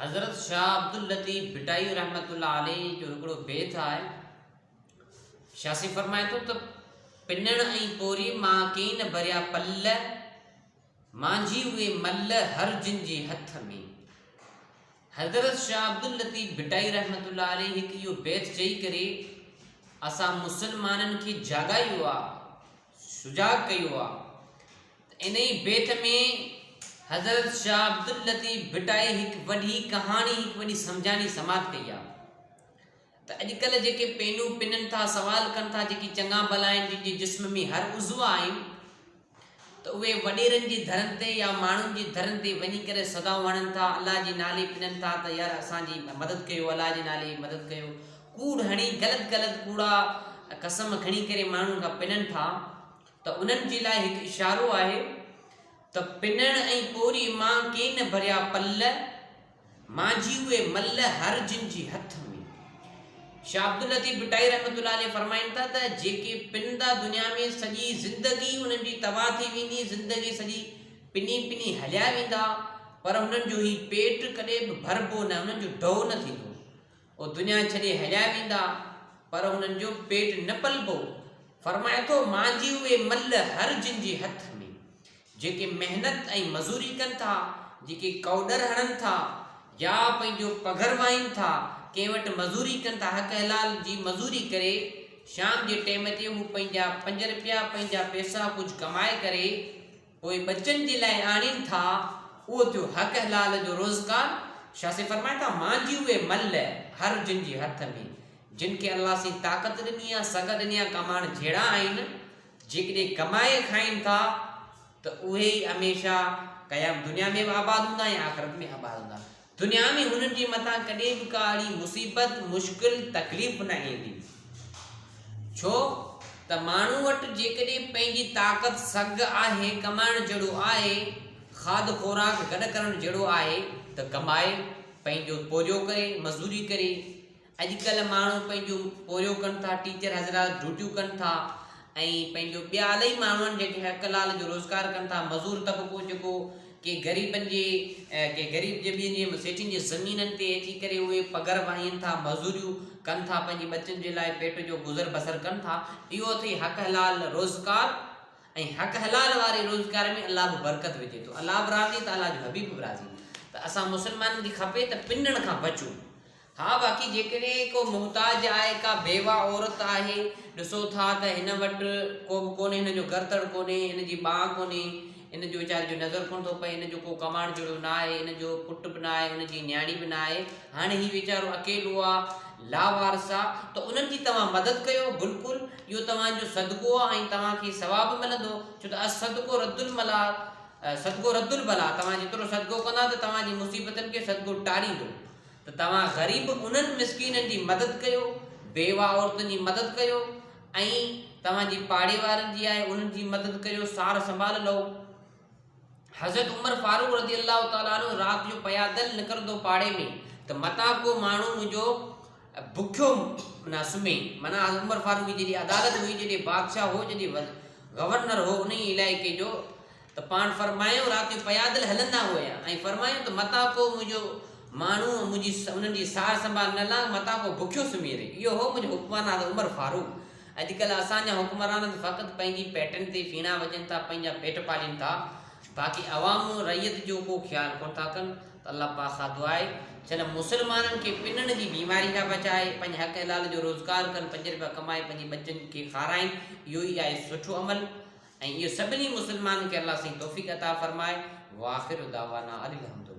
حضرت شاهه عبداللطيف ڀٽائي رحمة الله عليه جو هڪڙو بيت آهي. شاهه سائين فرمائي ٿو ته پنڻ ۽ پوري مان ڪين ڀريا پل، مانجهي اهي مل هر جن جي هٿ ۾. حضرت شاهه عبداللطيف ڀٽائي رحمة الله عليه هڪ اهو بيت چئي ڪري اسان مسلمانن کي جاڳايو آ، سجاڳ ڪيو آ ته انهي بيت ۾ حضرت شاهه عبداللطيف ڀٽائي هڪ وڏي ڪهاڻي هڪ وڏي سمجهاڻي سماعت ڪئي آ ته اڄڪلهه جيڪي پينون پنن ٿا سوال ڪن ٿا جيڪي چڱا ڀلا آهن جن جي جسم ۾ هر عضوا آهن ته اهي وڏيرن جي درن تي يا ماڻهن جي درن تي وڃي ڪري صدائون هڻن ٿا الله جي نالي پنن ٿا ته يار اسان جي مدد ڪيو الله جي نالي مدد ڪيو ڪوڙ هڻي غلط غلط ڪوڙا قسم کڻي ڪري ماڻهن کان پنن ٿا ته انهن جي لاء هڪ اشارو آهي ته پنڻ ۽ پوري مان ڪين ڀريا پل، مانجهي اهي مل هر جن جي هٿ ۾. شاهه عبداللطيف ڀٽائي رحمة الله عليه فرمائن ٿا ته جيڪي پنندا دنيا ۾ سڄي زندگي انهن جي تباهه ٿي ويندي، زندگي سڄي پني پني هليا ويندا پر هنن جو هي پيٽ ڪڏهن به ڀربو نه، هنن جو ڍؤ نه ٿيندو. او دنيا ڇڏي هليا ويندا پر هنن جو پيٽ نه پلبو. فرمائي ٿو، مانجهي اهي مل هر جن جي هٿ ۾، جيڪي محنت ۽ مزوري ڪن ٿا، جيڪي ڪئوڏر هڻن ٿا يا پنهنجو پگهر وهائين ٿا، ڪنهن وٽ مزوري ڪن ٿا، حق حلال جي مزوري ڪري شام جي ٽيم تي هو پنهنجا پنج رپيا، پنهنجا پئسا ڪجهه ڪمائي ڪري پوء ٻچن جي لاء آڻين ٿا، اهو ٿيو حق حلال جو روزگار. شاهه سائين فرمائن ٿا، مانجهي اهي مل هر جن جي هٿ ۾، جن کي الله سائين طاقت ڏني آ، سگهه ڏني آ، ڪمائڻ جهڙا آهن، جيڪڏهن ڪمائي کائين ٿا ته اهي ئي هميشه قيام دنيا ۾ به آباد هوندا ۽ آخرت ۾ آباد هوندا. دنيا ۾ هنن جي مٿان ڪڏهن به ڪا اهڙي مصيبت، مشڪل، تڪليف نه ايندي. ڇو ته ماڻهو وٽ جيڪڏهن پنهنجي طاقت، سگهه آهي، ڪمائڻ جهڙو آهي، کاڌ خوراڪ گڏ ڪرڻ جهڙو آهي ته ڪمائي، پنهنجو پورهيو ڪري، مزوري ڪري، اڄڪلهه ماڻهو پنهنجو پورهيو ڪن ٿا، ٽيچر حضرات ڊيوٽيون ڪن ٿا ۽ پنهنجو ٻيا الائي ماڻهو آهن جيڪي حق حلال جو روزگار ڪن ٿا، مزور طبقو جيڪو ڪي غريبن جي ڪي غريب جي ٻين جي سيٺين جي زمينن تي اچي ڪري اهي پگهر وهائين ٿا، مزوريون ڪن ٿا پنهنجي ٻچن جي لاء پيٽ جو گذر بسر ڪن ٿا، اهو اٿئي حق حلال روزگار ۽ حق حلال واري روزگار ۾ الله به برڪت وجهي ٿو، الله به راضي ته الله جو حبيب به راضي ته اسان مسلمانن کي کپي ته پنڻ کان بچون. ها باقي جيڪڏهن ڪو محتاج آهي ڪا بيوه عورت آهي ڏسو ٿا ته هن وٽ ڪو به ڪونهي هن جو گهر تڙ ڪونهي هن جي ٻانهن ڪونهي ان جو ويچاري جو نظر ڪونه ٿو پئي هن جو ڪو ڪمائڻ جهڙو نه آهي هن جو پٽ به نه آهي هن جي نياڻي به نه آهي هاڻي هي ويچارو اڪيلو آ لاوارث آ ته انهن جي توهان مدد ڪيو بلڪل اهو توهان جو صدقو آ ۽ توهان کي ثواب به ملندو ڇو ته الصدقو رد الملا صدقو رد البلا توهان جيترو صدقو ڪندا ته توهان جي مصيبتن کي صدقو ٽاريندو ته توهان غريب انهن مسڪينن جي مدد ڪيو، بيوه عورتن جي مدد ڪيو ۽ توهان جي پاڙي وارن جي آهي انهن جي مدد ڪريو، سار سنڀال لهو. حضرت عمر فاروق رضي الله تعالٰي عنه رات جو پيادل نڪرندو پاڙي ۾ ته متان ڪو ماڻهو منهنجو بکيو نه سمهي، معنيٰ حضرت عمر فاروق جي جيڏي عدالت هئي، جيڏي بادشاهه هو، جيڏي گورنر هو انهي علائقي جو، ته پاڻ فرمايو، رات جو پيادل هلندا هيا ۽ فرمايو ته متان ڪو منهنجو ماڻهو منهنجي انهن جي سار سنڀال نه لهان متان ڪو بکيو سمهي رهي. اهو هو منهنجو حڪمران حضرت عمر فاروق. اڄڪلهه اسان جا حڪمران ته فقط پنهنجي پيٽن تي ڦيڻا وجهن ٿا، پنهنجا پيٽ پالين ٿا، باقي عوام رعيت جو ڪو خيال ڪونه ٿا ڪن ته الله پاڪ کان دعا آهي ڇل مسلمانن کي پنڻ جي بيماري کان بچائي، پنهنجي حق حلال جو روزگار ڪن، پنج رپيا ڪمائي پنهنجي ٻچن کي کارائين، اهو ئي آهي سٺو عمل. ۽ اهو سڀني مسلمانن کي الله سائين توفيق عطا فرمائي واخر دعوانا ان الحمد.